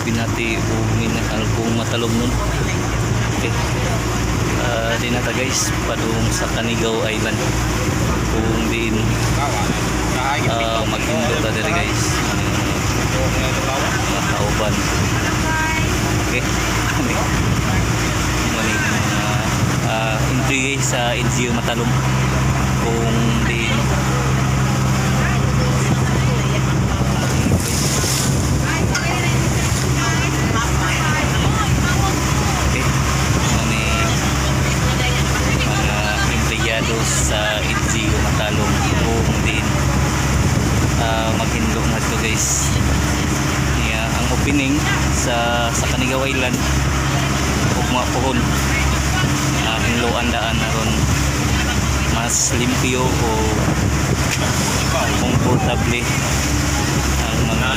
Binati o Minahal kung Matalom nun. Okay. Di na ta, guys, padung sa Canigao Island kung diin maghindo ta diri, guys, mga kauban. Okay. Mani mani mga entry, guys, sa LGU Matalom kung diin maghindo, guys. Okay. Mani mga empleyado sa LGU Matalom kung diin maghinlo nga to, guys. Niya ang opening sa Canigao Island ugma pohon, hinloan daan aron mas limpyo o komportable ang mga